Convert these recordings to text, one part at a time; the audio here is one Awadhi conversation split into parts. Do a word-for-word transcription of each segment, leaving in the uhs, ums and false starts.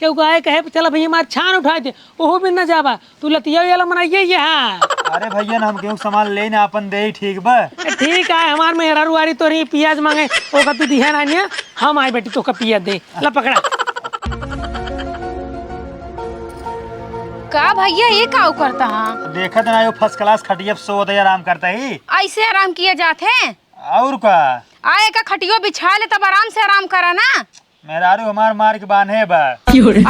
केहू का आए कहे, "चला भइया, हमार छान उठाइ दे," ओहू भी न जाबा। तू लतिया वाला मनाइए ये, हाँ। अरे भइया, ना हम केहू के सामान लेई ना, आपन देई, ठीक बा? ठीक है, हमार मेहरारू आरी तोरी पियाज मांगे, ओका तू दिहा ना, हम आए बेटी, तोका पियाज दे। ला पकड़ा। का भइया, ये का करता हा? देखत ना, यो first class खटिया पे सोत है, आराम करता ही। ऐसे आराम किया जात है? और का? आ, एका खटियो बिछा ले, तब आराम से आराम करा ना। मेहरारू हमार मार के बांधे बा।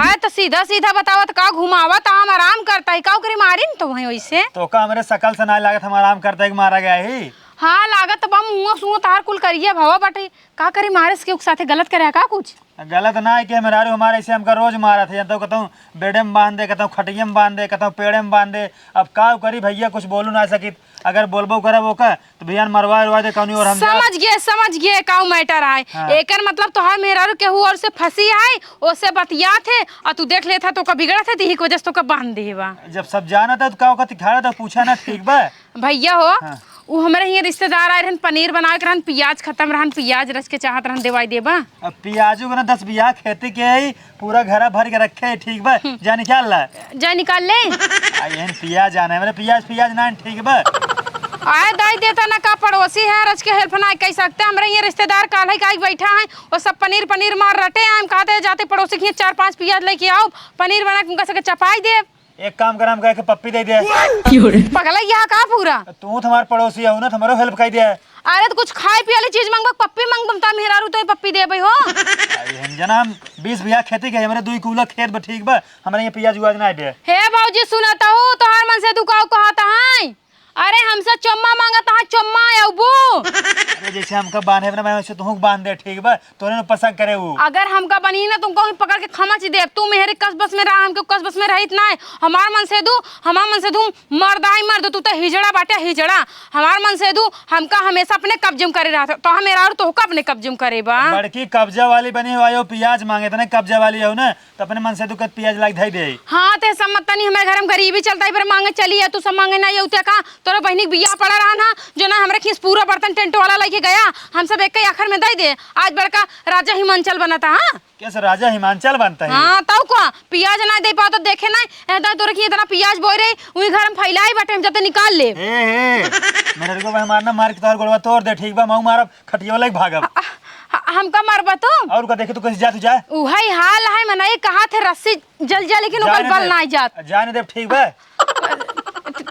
आए तो सीधा सीधा बतावत का घुमावत, हम आराम करता ही, का ओकरी मारी न तो वहीं वैसे। तोका हमरे शकल से ना लागत हम आराम करता ही कि मारा गया ही। हाँ, लागत बा, मुँह सुँह तहार कुल करिया भवा बाटे। का करी, मारे से केहू के साथे गलत करे का कुछ? गलत ना है कि मेहरारू हमारे ऐसे हमका रोज मारत है, या तो कहता हूँ बेडे में बांध दे, कहता हूँ खटिये में बांध दे, कहता हूँ पेड़े में बांध दे। अब का करी भइया, कुछ बोलू ना सकित। अगर बोलबो करब ओका, तो भइया मरवा उरवा दे कौनी और हम जा- समझ गए, समझ गए, का matter आए। हाँ। एकर मतलब तोहार मेहरारू केहू और से फंसी है, ओसे बतियात है, और तू देख लेत है, तो ओका बिगड़त है, तो यही की वजह से तोका बांध दे बा। जब सब जानत है, तो का ओका तिखाड़ा तो पूछा ना, ठीक बा? भइया हो, हाँ। उ हमरे हियाँ रिश्तेदार आए रहन, पनीर बनावे के रहन, पियाज खत्म रहन, पियाज रच के चाहत रहन, देवाई देबा? अब पियाजू के ना दस बीघा खेती के है, पूरा घरा भर के रखे है, ठीक बा? हम्म। जा निकाल ला। जा निकाल ले। आ, यहन पियाज आना है, मेरे पियाज, पियाज ना है, ठीक बा? आए दाई देता ना का, पड़ोसी है, रच के help ना कई सकते। हमरे ये रिश्तेदार काल है का बैठा है, वो सब पनीर, पनीर मार रटे हैं। हम कहते हैं, जाते पड़ोसी के चार पांच पियाज लेके आओ, पनीर बना के उनका सबके चपाई दे। एक काम कर, हम कहे के पप्पी दे दे। पगला यहाँ का पूरा? तू तो हमार पड़ोसी हो ना, तो हमारो help कर दे। अरे तो कुछ खाए पिए वाली चीज मांगबा, पप्पी मांगबा, ता मेहरारू तो पप्पी देबे हो। अरे हम जना, हम बीस बीघा खेती के, हमरे दुई कुला खेत बा, ठीक बा, हमरे ये पियाज उआज ना दे। हे भौजी, सुनत हूँ, तोहार मनसेधू का कहत है? अरे हमसे चुम्मा मांगत है, चुम्मा अउबू। अरे जैसे हमका बांधे ना, मैं वैसे तुहूँ के बांध दे, ठीक बा? तोरे न पसंद करे उ। अगर हमका बनी ना, तुमको भी पकड़ के खमच देब। तू मेहरी कस बस में रहा, हमके कस बस में रहित ना है। हमार मनसेधू, हमार मनसेधू मर्द आई मर्द, तू तो हिजड़ा बाटे हिजड़ा। हमार मनसेधू हमका हमेशा अपने कब्जे में करे रहत, तो हम मेहरारू तोहका अपने कब्जे में करे बा। बड़की कब्जा वाली बनी हो, आयो पियाज मांगे, इतने कब्जा वाली हो ना, तो अपने मनसेधू के पियाज लाग धई दे। हाँ, ते सब मत तनी, हमारे घर में गरीबी चलता है, पर मांगे चली है, तू सब मांगे ना, ये उते का, तोरे बहिनी के बियाह पड़ा रहा ना, जो ना हमरे खीस पूरा बर्तन टेंट वाला लेके गया, हम सब एक ही आखिर में दे दे। आज बड़का राजा हिमांचल बनता, हाँ? कैसे राजा हिमांचल बनता है? हाँ, तउ का? पियाज ना दे पाओ तो देखे ना, ए, दा तोरे की इतना पियाज बोई रही, उही घर में फैलाई बाटे, हम जाते निकाल ले। हे, हे, मेरे को भाई मारना, मार के तोहर गोड़वा तोड़ दे, ठीक बा? मऊ मारब, खटिया लेके भागब। आ, आ, हमका मारबा तू? और का, देखे तू कैसे जा, तू जा। उहई हाल है, मनई कहा थे रस्सी जल जा, लेकिन ओकर बल ना जात। जाने देब, ठीक बा?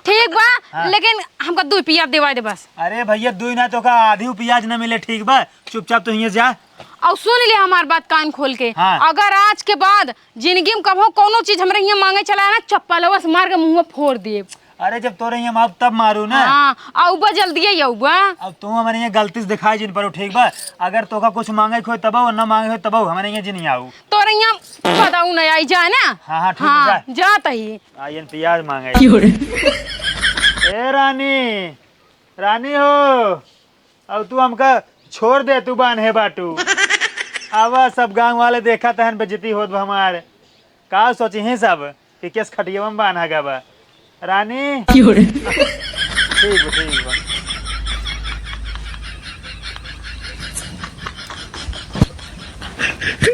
ठीक बा, हाँ। लेकिन हमका दुई पियाज देवा दे बस। अरे भैया, दुई ना तो का आधी पियाज ना मिले, ठीक बा? चुपचाप तू हियाँ जा। और सुन ले हमार बात कान खोल के। हाँ। अगर आज के बाद जिंदगी में कभो कोनो चीज हमरे हियाँ मांगे चला ना, चप्पलवा से मार के मुंह फोड़ देब। अरे जब तोरे हियाँ मारब तब मारू ना। हाँ, अउबा जल्दी ही अउबा। अब तू हमरे हियाँ गलती से दिखाई जिन परो, ठीक बा? अगर तोका कुछ मांगे के होई तबो, ना मांगे होई तबो, हमरे हियाँ जिन आऊ। तोरे हियाँ पताऊ ना आई जाए ना। हाँ, हाँ, ठीक बा, हाँ, जा। जात ही। आयन पियाज मांगे। क्यों रे? ए रानी, रानी हो, अब तू हमका छोड़ दे, तू बान्हे बाटू। आवा, सब गांव वाले देखा तहन बेइज्जती होत बा हमार। का सोचिहीं सब कि केस खटियवा में बान्हा गा बा। रानी। क्यों रे? ठीक बा, ठीक बा।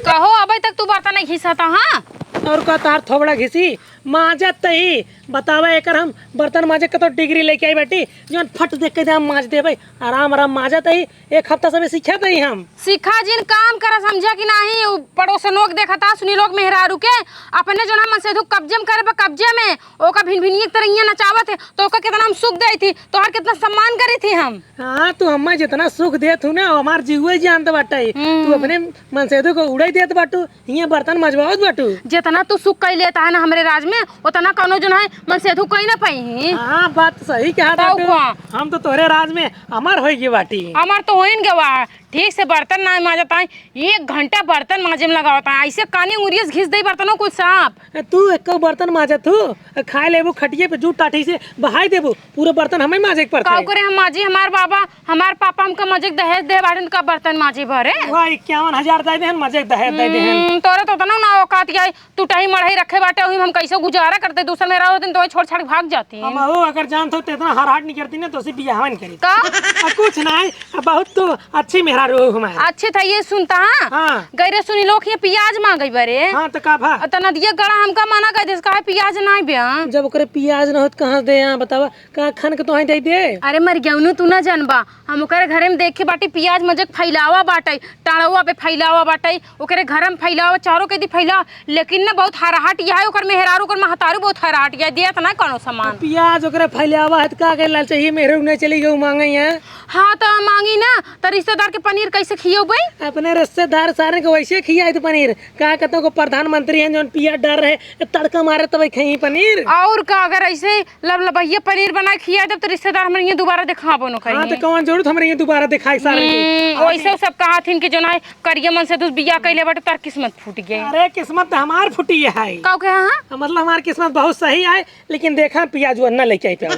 कहो, अबे तक तू बर्तन नहीं घिसता, हाँ? और का तार थोबड़ा घिसी? माजत ही बतावा, एकर हम बर्तन माजे के तो डिग्री लेके आई बाटी, जौन फट देख के दे हम माज देबै। आराम आराम माजत ही, एक हफ्ता से भी सीखत ही हम। सीखा जिन काम करा, समझा कि नाही? उ पड़ोसनो के देखता, सुनी लोग मेहरारू के, अपने जौन हम मनसेधू कब्जे में करे बा, कब्जे में, ओका भिनभिनिया के तरह इहाँ नचावत है, तो ओका कितना हम सुख देई थी, तोहार कितना सम्मान करी थी हम। हाँ, तू हमें जितना सुख देत हूँ ना, हमार जीवे जानत बाटे। हम्म। तू अपने मनसेधू को उड़ाई देत बाटू, हियाँ बर्तन मजवावत बाटू। जितना तू सुख कई लेता है ना हमरे राज में, उतना कौनो जौन है मनसेधू कई ना पाई। हाँ, बात सही कहा तब बाटू। का? हम तो तोहरे राज में अमर होई गए बाटी। अमर तो होइन गवा, ठीक से बर्तन ना माजत है, एक घंटा बर्तन माजे में लगावत है, ऐसे कानी उंगरिया से घिस दे बर्तनों कुछ साफ। ए, तू एको बर्तन माजत हूँ, खाए लेबू खटिए पे जूठ टाठी से बहाई देबू, पूरा बर्तन हमें माजे के पड़ता का है। करे हम माजी, हमार बाबा, हमार पापा हमका मजे के दहेज दे बाटन का बर्तन माजी भरे। वाह, इक्यावन हजार दे देहन, मजे के दहेज दे देहन। हम्म, तोरे तो उतना ना औकात गई, टुटही मड़ही रखे बाटे, ओही में हम कैसे गुजारा करते? दूसर मेहरारू होतिन तो वही छोड़ छाड़ के भाग जाती। हम हो अगर जानत हो तो इतना हराट निकरती ना, तो उसे बियाहवा न करी। का? आ, कुछ नहीं, आ, बहुत तो अच्छी मेहरारू हो हमारी। अच्छी था ये सुनता, हाँ? हाँ। गैरे सुनी लोग ये पियाज मांगे बरे। हाँ, तो का भा? आ, तो नदिया गड़ा हमका मना कर देस, काहे पियाज नहीं बे? जब ओकरे पियाज न होत कहाँ से दे यहाँ बतावा, का खन के तोहई दे दे? अरे मर गया तू ना जानबा, हम ओकरे घरे में देखे बाटी पियाज मजे फैलावा बाटे, टड़वा पे फैलावा बाटे, ओकरे घर में फैलावा, चारों के दी फैलावा, लेकिन ना बहुत हराहट यह है, ओकर मेहरारू, ओकर महतारू बहुत हराहट यह, दियत ना कोनो सामान। पियाज ओकरे फैलावा है, त का करे लाल चाहिए, मेहरारू नहीं चली गई मांगे यहाँ। हाँ, तो मांगी ना, तो रिश्तेदार के पनीर कैसे खियौबे? अपने रिश्तेदार सारे के वैसे खियाई तो पनीर, का कहते को प्रधानमंत्री हैं, जौन पियाज डाल रहे, तड़का मारे तब खई पनीर। और का, अगर ऐसे लबलबैया पनीर बना के खिया देब, तो रिश्तेदार हमरे यहाँ दोबारा देखाबो न हाँ, करिए। तो कौन जरूरत हमरे यहाँ दोबारा देखाई सारे के? हम्म, वैसे सब कहा थिन कि जो ना करिया मन से तू बियाह कैले बाटे, तार किस्मत फूट गए। अरे, किस्मत तो हमार फूटी है। का कहे हाँ? मतलब, हमार किस्मत बहुत सही है, लेकिन देखा, पियाज वो ना लेके आई पाओ।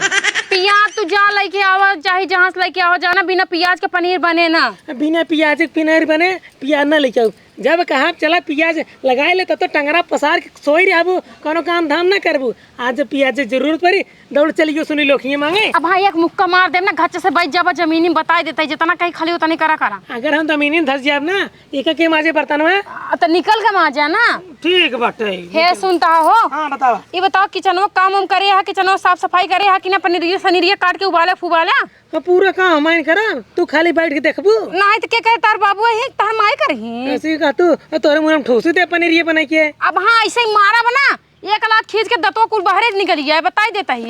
पियाज तू जा लेके आवा, चाहे जहाँ से लेके आवा, जाना बिना पियाज के पनीर बने ना। बिना पियाज के पनीर बने, पियाज ना लेके आओ। जब कहा चला पियाज लगाए ले, तब तो टंगरा पसार के सोई रहबू, कोनो काम धाम ना करबू। आज जब पियाज के जरूरत पड़ी, दौड़ चलियो सुनी लोखिए मांगे। अब हाँ, एक मुक्का मार देब ना, घच्चे से बैठ जाबा जमीनी में, बताई देता है, जितना कहीं खाली उतनी करा करा। अगर हम जमीनी में धस जाब ना, एक के माजे बर्तन में। आ, तो निकल के माजा ना। ठीक बाटे। हे सुनता हो? हाँ, बतावा। ये बताओ, किचनवा काम उम करे हा, किचनवा साफ सफाई करे हा कि ना, पनीरिया सनीरिया काट के उबाले फुबाले? हाँ, पूरा काम हम करा, तू खाली बैठ के देखबू। नहीं तो के करे, तार बाबू ही तार माई करही। ऐसे ही कहा तू, तोरे मुंह में ठूसी दे पनीरिया बना के। अब हाँ, ऐसे ही मारा बना, एक लात खींच के दतवा कुल बाहरे निकल जाए, बताई देता ही।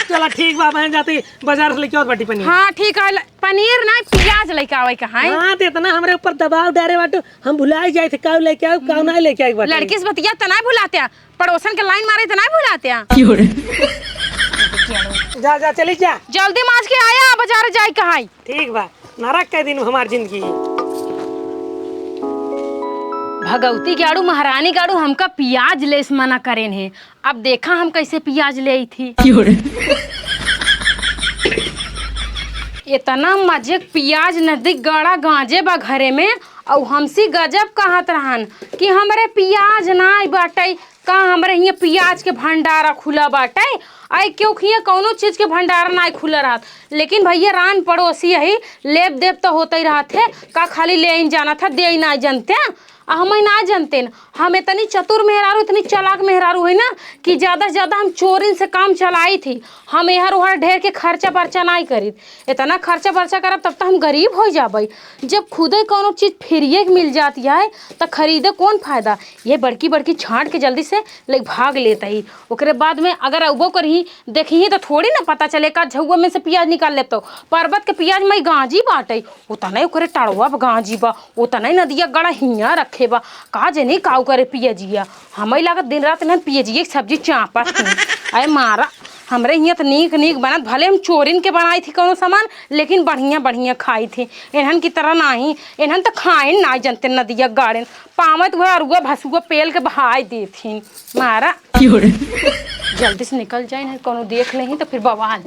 चला ठीक बा, बहन जाते बाजार से लेके आवत बाटी पनीर। हाँ ठीक है, ल-, पनीर ना, पियाज लेके आवे का है। हाँ, तो इतना हमरे ऊपर दबाव डारे बाटू, हम भुलाई जाए थे काऊ लेके आऊ, काऊ ना लेके आए बाटे। लड़की से बतिया त ना भुलाते, पड़ोसन के लाइन मारे त ना भुलाते। जा, जा, चली जा। जल्दी माज के आया, बाजार जाए का है। ठीक बा, नरक के दिन हमार जिंदगी। भगवती गाड़ू, महारानी गाड़ू, हमका पियाज लेस मना करेन है। अब देखा हम कैसे पियाज ले आई थी। इतना मजे के पियाज नदी गड़ा गांजे बा घरे में, और हमसी गजब कहत रहन कि हमरे पियाज नाई बाटे, का हमरे हियाँ पियाज के भंडारा खुला बाटे? आई क्यों हियाँ कौनो चीज के भंडारा नाई खुला रहत, लेकिन भैया रान पड़ोसी यही लेब देब तो होते ही रहत है, का खाली ले आइन जानत है, दे नाई जानते हैं। आ हम ही ना जानते न, हम इतनी चतुर मेहरारू, इतनी चालाक मेहरारू है ना कि ज्यादा से ज्यादा हम चोरिन से काम चलाई थी। हम एहर ओहर ढेर के खर्चा बर्चा नाई करीत। इतना खर्चा बर्चा करब तब तो हम गरीब हो जाबे। जब खुदे कौनो चीज फ्रीए के मिल जाती है तो खरीदे कौन फायदा? ये बड़की बड़की छांट के जल्दी से ले भाग लेत ही। ओकरे बाद में अगर अउबो करही, देखही तो थोड़ी ना पता चले का झउआ में से पियाज निकाल लेब तो। पर्वत के पियाज में गांजी बाटे, उतने ओकरे टड़वा पे गांजी बा, उतने नदिया गड़ा हियाँ रखे बा। का जनी काऊ करे पियजिया, हमें लागत दिन रात इन्हन पियजिया के सब्जी चापत ही। अरे मारा, हमरे हियाँ त नीक नीक बनत, भले हम चोरिन के बनाई थी कौनो सामान, लेकिन बढ़िया बढ़िया खाई थी। इन्हन की तरह नाही, इन्हन त खाइन नाही जनते नदिया गाड़िन, पावत वह अरुआ भसुआ पेल के बहाई देथिन। मारा। जल्दी से निकल जाए, नहीं कौनो देख लेही तो फिर बवाल।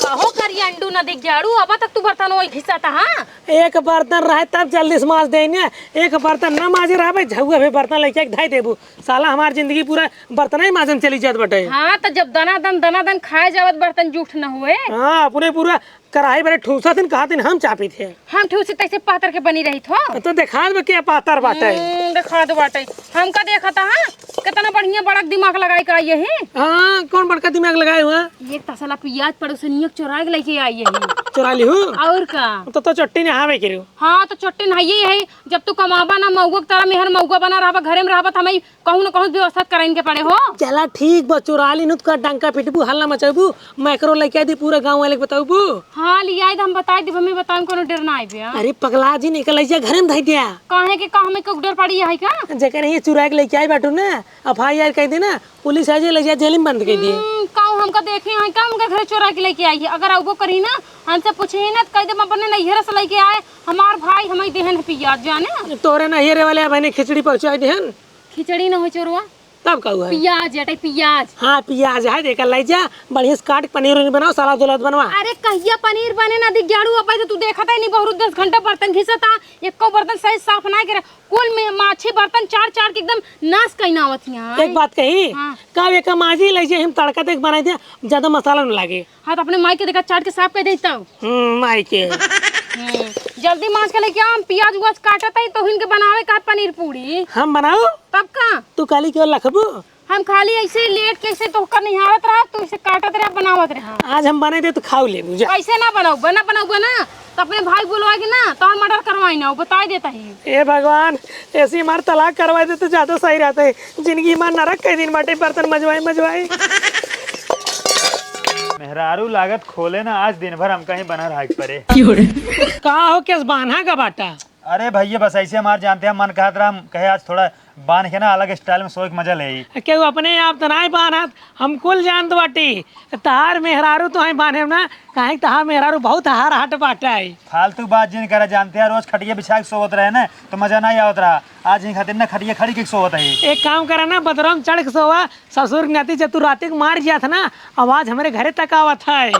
कहो करिया अंडू ना दिख जाड़ू, अब तक तू बर्तन वही घिसाता, हाँ? एक बर्तन रहे तब जल्दी से माज देने, एक बर्तन ना माजे रहबे, झउआ भी बर्तन लेके धई देबू। साला हमार जिंदगी पूरा बर्तन ही माजे में चली जात बटे। हाँ, तो जब दना दन, दना दन खाए जावत बर्तन जूठ न हुए। हाँ, अपने पूरा कराही बड़े ठूसा दिन कहा दिन हम चापी थे। हम ठूसी तैसे पातर के बनी रही थो। तो देखा दे के पातर बाटे। हम्म, देखा दे बाटे। हमका देखा था, हाँ? कितना बढ़िया बड़ा दिमाग लगाई का यही। हाँ, कौन बड़का दिमाग लगाए हुआ? ये तसला पियाज पड़ोसनिया के चोरा के लेके आई यही। चोरा ली हूँ? और का? तो, तो चट्टी नहावे के रहू। हाँ, तो चट्टी नहाइए यही। जब तू कमाबा ना मऊगा के तरह मेहर मऊगा बना रहबा, घरे में रहबा, तो हमें कहूँ न कहूँ व्यवस्था कराइन के पड़े हो। चला ठीक बा, चोरा ली नु का डंका पिटबू, हल्ला मचाबू, मैक्रो लेके आई दी, पूरा गाँव वाले के बताबू। हाँ, ले आई तो हम बताई दी, हमें बताऊँ कोनो डर ना आइबे। अरे पगला जी, निकल आई जा, घरे में धई दिया। काहे के का हमें के डर पड़ी है का? जेकर ये चुरा के लेके आई बाटू ना, एफ आई आर कह दे ना, पुलिस आ जाए, ले जा जेल में बंद कर दिए। हम्म, काऊ हमका देखे हैं का, हमका घर चोरा के लेके आई है। अगर अउबो करी ना, हमसे पूछे ही ना, तो कह दे हम अपने नैहर से लेके आए, हमार भाई हमें देहन है पियाज जाने। तोरे नैहरे वाले बहने खिचड़ी पहुँचा देहन। खिचड़ी ना हो चोरवा। तब का हुआ है? पियाज, एटे पियाज। हाँ, पियाज है, देखा, ले जा, बढ़िया से काट के पनीर उनीर बनाओ, सलाद उलाद बनवा। अरे, कहिया पनीर बने ना, दिग्याड़ू अब तो तू देखत है नहीं, बहुत दस घंटा बर्तन घिसता, एको बर्तन सही साफ ना करे, कुल में माछी बर्तन चार चार के एकदम नाश कइना आवत हियाँ। एक बात कही, हाँ। का एक माजी ले जे हम तड़का देख बनाई दे, ज्यादा मसाला न लागे। हाँ, तो अपने माई के देखा चाट के साफ कर देता हूँ। हम्म, माई के। हम्म, जल्दी माज के लेके आओ, हम पियाज उआज काटत हई, तो इनके बनावे का पनीर पूरी। हम बनाओ? तब का? तू काली के लखबू? हम खाली ऐसे ही लेट के ऐसे तोहका निहारत रहा, तू ऐसे काटत रहा, बनावत रहा। आज हम बने दे, तू खाओ ले, बुझा। ऐसे ना बनाओ, बना बनाओ, बना। तो अपने भाई बुलवा के ना, तोहर मर्डर करवाई ना, वो बताई देता ही। ए भगवान, ऐसी हमार तलाक करवा दे तो ज्यादा सही रहता है। जिंदगी हमार नरक के दिन बाटे, बर्तन मजवाई, मजवाई। मेहरारू लागत खोले ना, आज दिन भर हमका ही बना रहा परे। का हो, केस बान्हा का बाटा? अरे भैया, बस ऐसे हमार जानते हैं, मन कहत रहा, हम कहे आज थोड़ा बांध के ना अलग स्टाइल में सोए के मजा ले। केहू अपने आप तो नाहीं बांधत, हम कुल जानत बाटी। तहार मेहरारू तो हैं बांधे ना, काहे कि तहार मेहरारू बहुत हार हट बाटे। फालतू बात जिन करा, जानते हैं रोज खटिया बिछा के सोवत रहे ना तो मजा नहीं आवत रहा। आज ही खातिर ना खटिया खड़ी के सोवत है। एक काम करा ना, बदरम चढ़ के सोवा, ससुर के नाती जब तू राती के मार जात ना, आवाज हमरे घरे तक आवत है।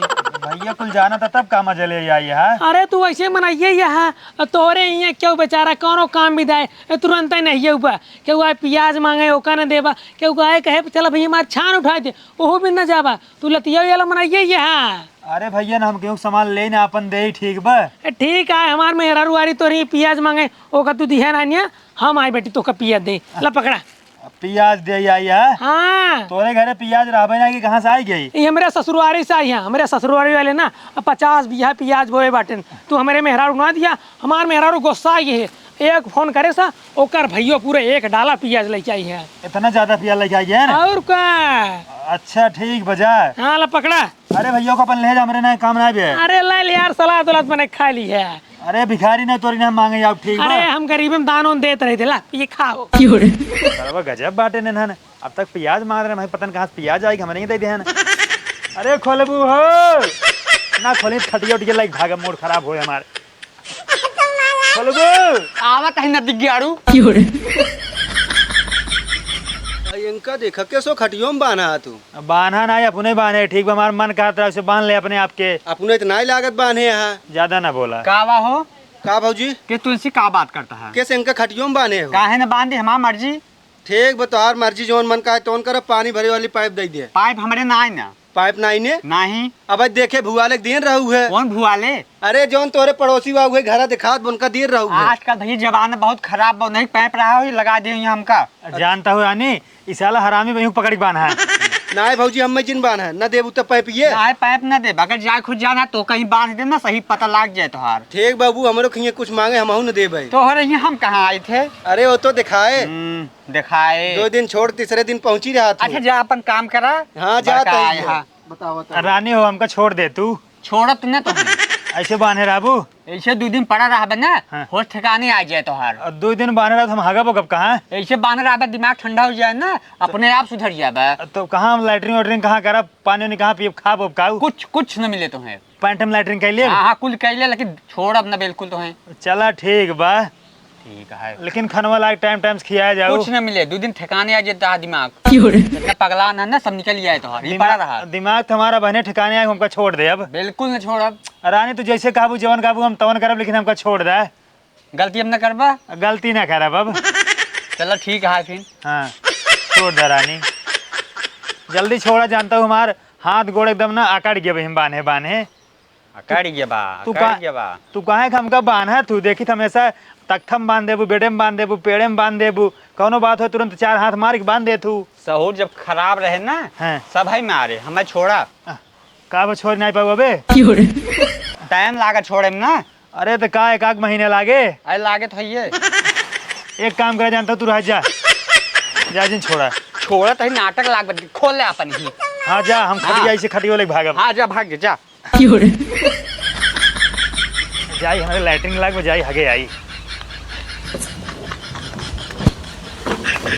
भैया कुल जाना था तब का मजा ले आई है। अरे तू वैसे मनाइए यहाँ, तोरे यहाँ क्यों बेचारा कौनो काम भी दाए, तुरंत ही नहीं हुआ। केहू आए पियाज मांगे, ओका न देबा, केहू आए कहे, "चला भैया, हमार छान उठाए दे," ओहू भी न जाबा। तू लतिया वाला मनाइए ये, हाँ। अरे भैया, ना हम केहू के सामान ले ना, अपन दे ही ठीक बा। ए, ठीक है, हमार मेहरारू आरी तोरी पियाज मांगे, ओका तू दिहे ना निया, हम आए बेटी तोका पियाज दे। ला पकड़ा। पियाज दे आई है? हाँ। तोरे घरे पियाज रहबे ना कि कहाँ से आई गई? ये हमरे ससुरवारी से आई है, हमरे ससुरवारी वाले ना, अब पचास बीघा पियाज बोए बाटेन, तू हमरे मेहरारू ना दिया, हमार मेहरारू गुस्सा आई है। एक फोन करे सा, ओकर भइयो पूरे एक डाला पियाज लेके आई है। इतना ज्यादा पियाज लेके आई है ना? और का? अच्छा, ठीक बजा। हाँ, ला पकड़ा। अरे भइया को अपन ले जा, हमरे ना काम ना बे। अरे ले ले यार, सलाद उलाद बने खा ली है। अरे भिखारी ना तोरी ना मांगे जाओ, ठीक बा? अरे हम गरीब में दान उन देत रहे थे, ला ये खाओ। सरवा गजब बाटे ने ना, अब तक पियाज मांग रहे हैं, पता नहीं कहाँ से पियाज आएगी, हमें नहीं दे दे हैं। अरे खोलबू हो ना, खोली खटिया उटिया लाइक भागा, मूड खराब होए हमार। खोलबू। आवत है ना दिग्यारू। आ, इनका देखा, कैसो खटियो में बान्हा तू? बान्हा ना, अपने बान्हे, ठीक बा, हमार मन कहत रहा, उसे बांध ले अपने आप के। अपने इतना ही लागत बान्हे यहाँ। ज्यादा ना बोला। का बा हो? का भौजी? के तू इनसे का बात करता है? कैसे इनका खटियो में बान्हे हो? काहे न बांधे, हमार मर्जी। ठीक बा, तोहार मर्जी, जौन मन कहे तौन करब, पानी भरे वाली पाइप दे दे। पाइप हमरे ना आए ना। पाइप नाही ने? नाही। अब देखे भुआले के दिन रहू है। कौन भुआले? अरे जौन तोरे पड़ोसी बा उहे घरा दिखात बा, उनका दिन रहू है। आजकल भैया जमाना बहुत खराब बा, नहीं पाइप रहा हो, लगा दिए यहाँ हमका। जानता हो रानी, ई साला हरामी बहियों पकड़ के बांधा है। नाय भौजी, हम में जिन बांधा है, न देबू त पाइप ये। नाय पाइप न देब, अगर जाए खुद जाना तो कहीं बांध देब ना, सही पता लाग जाए तोहार। ठीक बाबू, हमरो खिए कुछ मांगे, हमहू न देबे। तोहरे यहाँ हम कहाँ आए थे? अरे वो तो दिखाए। हम्म। देखाए। दो दिन छोड़, तीसरे दिन पहुंची रहा तू। अच्छा, जा अपन काम करा। हाँ, जा बड़का तई आए है। हाँ। बताओ, बताओ। रानी हो, हमका छोड़ दे तू। छोड़त न तो। ऐसे बांधे रहबू? ऐसे दो दिन पड़ा रहबे ना, हाँ। होश ठिकाने आ जाए तोहार। और दो दिन बांधे रहब, हम हगब ओगब कहाँ? ऐसे बांधे रहबे, दिमाग ठंडा हो जाए ना, अपने आप सुधर जाबे। तो कहाँ हम लैट्रिन वैट्रिन कहाँ करब, पानी वानी कहाँ पियब, खाब ओब काऊ? कुछ, कुछ न मिले तुम्हें। पैंट में लैट्रिन कैले? हाँ, हाँ, कुल कैले, लेकिन छोड़ब न बिल्कुल तो है। चला ठीक बा। ठीक है। लेकिन खनवा लाग टाइम टाइम से खियाया जाओ। कुछ न मिले, दो दिन ठिकाने आ जाता है दिमाग। क्यों रे? जितना पगला ना, ना सब निकल जाए तो, ये दिमाग, पड़ा रहा। दिमाग तो हमारा बहने ठिकाने आए, हमका छोड़ दे अब। बिल्कुल न छोड़ब। रानी तू जैसे कहबू, जवन कहबू हम तवन करब, लेकिन हमका छोड़ दे। गलती अब न करबा? गलती ना करब अब। चलो ठीक है फिर। हाँ, छोड़ दे रानी। जल्दी छोड़ा, जानता हूँ हमार हाथ गोड़ एकदम ना अकड़ गए हम बान्हे बान्हे। अकड़ गया बा, तू अकड़ का-, गया बा। तू काहे के हमका बान्हत हू? देखी त हमेशा तख्ता में बांध देबू, बेड़े में बांध देबू, पेड़े में बांध देबू, कौनो बात हो तुरंत चार हाथ मार के बांध देत हू। सहूर जब खराब रहे ना, हाँ। सब है मारे, हमें छोड़ा। आ, का बा छोड़ नहीं पाऊ अबे? टाइम लागा छोड़े में ना। अरे त का एक आध महीने लागे? अरे लागे तो है ये। एक काम करे जानता तू रह जा। जा जिन छोड़ा। छोड़ा तो है नाटक लाग बा, खोल ले अपन ही। हाँ जा, हम हाँ। खटिया ऐसे खटिया लेके भागब। हाँ जा भाग जा, जा। जाई, हमारे लैट्रिन लाग में जाई, हगे आई।